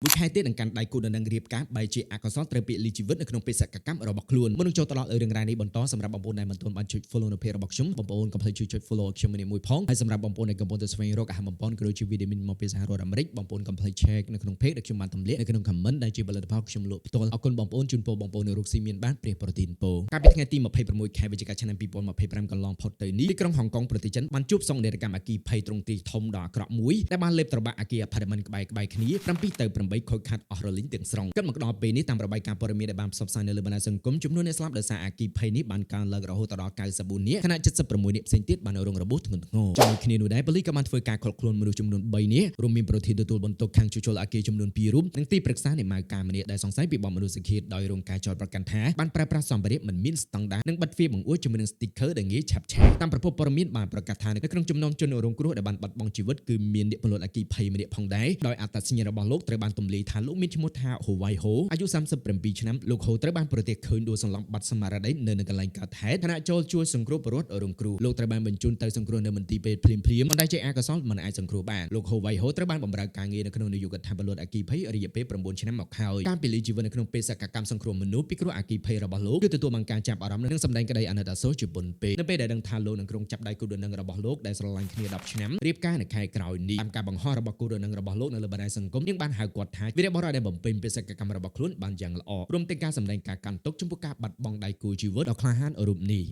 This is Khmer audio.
មួយខែទៀតនឹងកាន់ដៃគូដណ្ដឹងរៀបការបែរជាអកុសលត្រូវពាក្យលីជីវិតនៅក្នុងបេសកកម្មរបស់ខ្លួនមុននឹងចូលទៅដល់រឿងរ៉ាវនេះបន្តសម្រាប់បងប្អូនដែលមិនទាន់បានចុច follow នៅ page របស់ខ្ញុំបងប្អូនកុំភ្លេចជួយចុច follow ខ្ញុំម្នាក់មួយផងហើយសម្រាប់បងប្អូនដែលកំពុងតែស្វែងរកអាហារបំពន់ក៏ដូចជាវីតាមីនមកពីសហរដ្ឋអាមេរិកបងប្អូនកុំភ្លេច check នៅក្នុង page ដែលខ្ញុំបានទម្លាក់នៅក្នុង comment ដែលជាផលិតផលខ្ញុំលក់ផ្ទាល់អរគុណបងប្អូនជូនពរបងប្អូននៅរកស៊ីមានបានព្រះប្រទានពរកាលពីថ្ងៃទី26ខែវិច្ឆិកាឆ្នាំ2025កន្លងផុតទៅនេះទីក្រុងហុងកុងប្រទេសចិនបានជួបសង្គ្រាមអគ្គីភ័យទ្រង់ទ្រាយធំដ៏អាក្រក់មួយដែលបានលេបត្របាក់អគារ apartment ក្បែរៗគ្នា7ទៅ8ខូចខាតអស់រលីងទាំងស្រុងគិតមកដល់ពេលនេះតាមរបាយការណ៍ព័ត៌មានដែលបានផ្សព្វផ្សាយនៅលើបណ្ដាញសង្គមចំនួនអ្នកស្លាប់ដោយសារអគ្គីភ័យនេះបានកើនឡើងរហូតដល់94នាក់ខណៈ76នាក់ផ្សេងទៀតបានរងរបួសធ្ងន់ធ្ងរជាមួយគ្នានោះដែរប៉ូលីសក៏បានធ្វើការឃាត់ខ្លួនមនុស្សចំនួន3នាក់រួមមានប្រធានទទួលបន្ទុកខាងជួសជុលអគារចំនួន2រូបនិងទីប្រឹក្សានៃម៉ៅការម្នាក់ដែលសង្ស័យពីបទមនុស្សឃាតដោយរងការចោទប្រកាន់ថាបានប្រើប្រាស់សម្ភារៈមិនមានស្តង់ដារនិងបិទទ្វារបង្អួចជាមួយនឹង sticker ដែលងាយឆាប់ឆេះតាមប្រភពព័ត៌មានបានប្រកាសថានៅក្នុងចំណោមជនរងគ្រោះដែលបានបាត់បង់ជីវិតគឺមានអ្នកពលរដ្ឋអគ្គីភ័យម្នាក់ផងដែរដោយអត្តសញ្ញាណរបស់លោកត្រូវបានទម្លាយថាលោកមានឈ្មោះថាហូវ៉ៃហូអាយុ37ឆ្នាំលោកហូត្រូវបានប្រទះឃើញដួលសន្លប់បាត់ស្មារតីនៅនឹងកន្លែងកើតហេតុខណៈចូលជួយសង្គ្រោះពលរដ្ឋរងគ្រោះលោកត្រូវបានបញ្ជូនទៅសង្គ្រោះនៅមន្ទីរពេទ្យភ្លាមៗប៉ុន្តែជាអកុសលមិនអាចសង្គ្រោះបានលោកហូវ៉ៃហូត្រូវបានបម្រើការងារនៅក្នុងនាយកដ្ឋានពលរដ្ឋអគ្គីភ័យរយៈពេល9ឆ្នាំមកហើយការពលីជីវិតនៅក្នុងបេសកកម្មសង្គ្រោះមនុស្សពីគ្រោះអគ្គីភ័យរបស់លោកគឺទទួលបានការចាប់អារម្មណ៍និងសម្ដែងក្តីអាណិតអាសូរជាពន់ពេកនៅពេលដែលដឹងថាលោកនឹងគ្រោងចាប់ដៃគូដណ្ដឹងរបស់លោកដែលស្រឡាញ់គ្នា10ឆ្នាំរៀបការនៅខែក្រោយនេះតាមការបង្ហោះរបស់គូដណ្ដឹងរបស់លោកនៅលើបណ្ដាញសង្គមនាងបានហៅគាត់ថាវីរបុរសដែលបំពេញបេសកកម្មរបស់ខ្លួនបានយ៉ាងល្អរួមទាំងការសម្ដែងការកាន់ទុក្ខចំពោះការបាត់បង់ដៃគូជីវិតដ៏ក្លាហានរូបនេះ។